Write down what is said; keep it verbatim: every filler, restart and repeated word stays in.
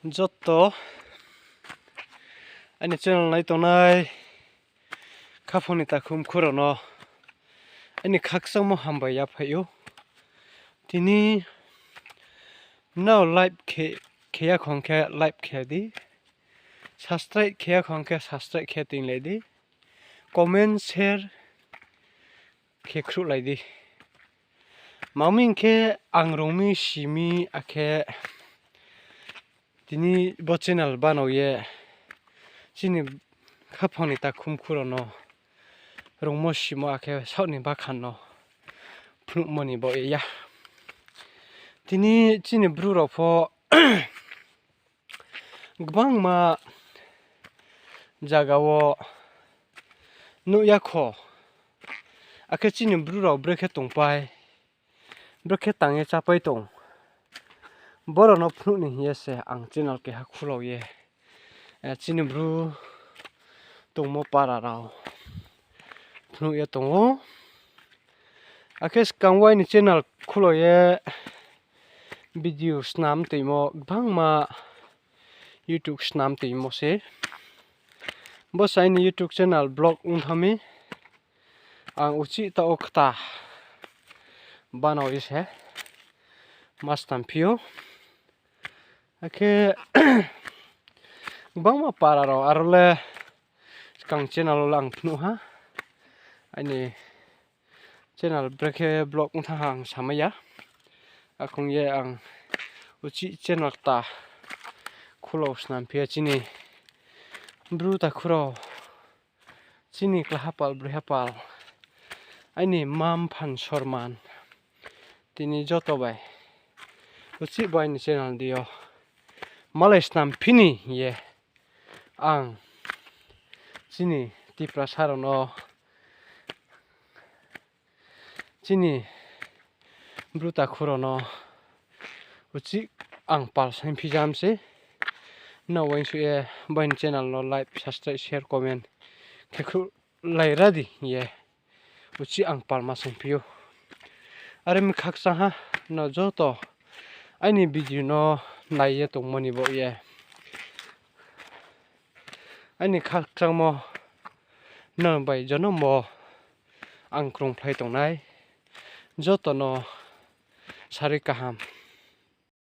Joto aini channel nai tongnai khaphang ni takhu mkhu rao no aini khakchangmo hambai yaphai ou. Tini nrao like khe, khe ya khong khe like khe di. Subscribe khe ya khong khe subscribe khe tinglai di. Comment, share khe khruhlai di. Mangmi hing khe ang rungmi simi akhe tini bo channel banao ye chini khaphang ni takhu mkhu rao no rungmo simo akhe saoh ni bakhan no phnuhmo ni baoh ye ya. Tini chini Bru rao pho gbangma zaga wo nuh ya kho. Akhe chini Bru rao brekhe tongpai, brekhe tang ye chápai tong, brao no phnuh ni hing ye se ang channel keha khulao ye, eh, chini Bru tongmo para rao phnuh ye tong ou. Akhe skang wo aini channel khulao ye video snam toimo gbangma YouTube snam toimo se. Bo se aini YouTube channel vlog ong thanng mi. Ang uchih taoh wo kta banao ye se ma snam phi ou. Akhe gbangma para rao aro le skang channel wo le ang phnuh ha. Aini channel brekhe vlog ong thanng ha ang samai ya. Akong ye ang uchih channel kta khulao snam phi ya chini Bru takhu rao, chini klaha pal, broi ha pal, aini mma mpha ni sorman, tini joto bai uchih bo aini channel di yo malai snam phi ni hing ye ang chini Tiprasa rao no, chini Bru takhu rao no uchih ang pal saing phi jam se. Nrao uaingsouh ye bo aini channel no like, subscribe, share, comment khe khruhlai ra di hing ye uchih ang pal ma saing phi ou. Are mi khakchang ha nrao joto aini video no nai ye tongmo ni baoh ye. Aini khakchangmo nrao bai jonom wo ang krungphlai tongnai joto no sarui kaham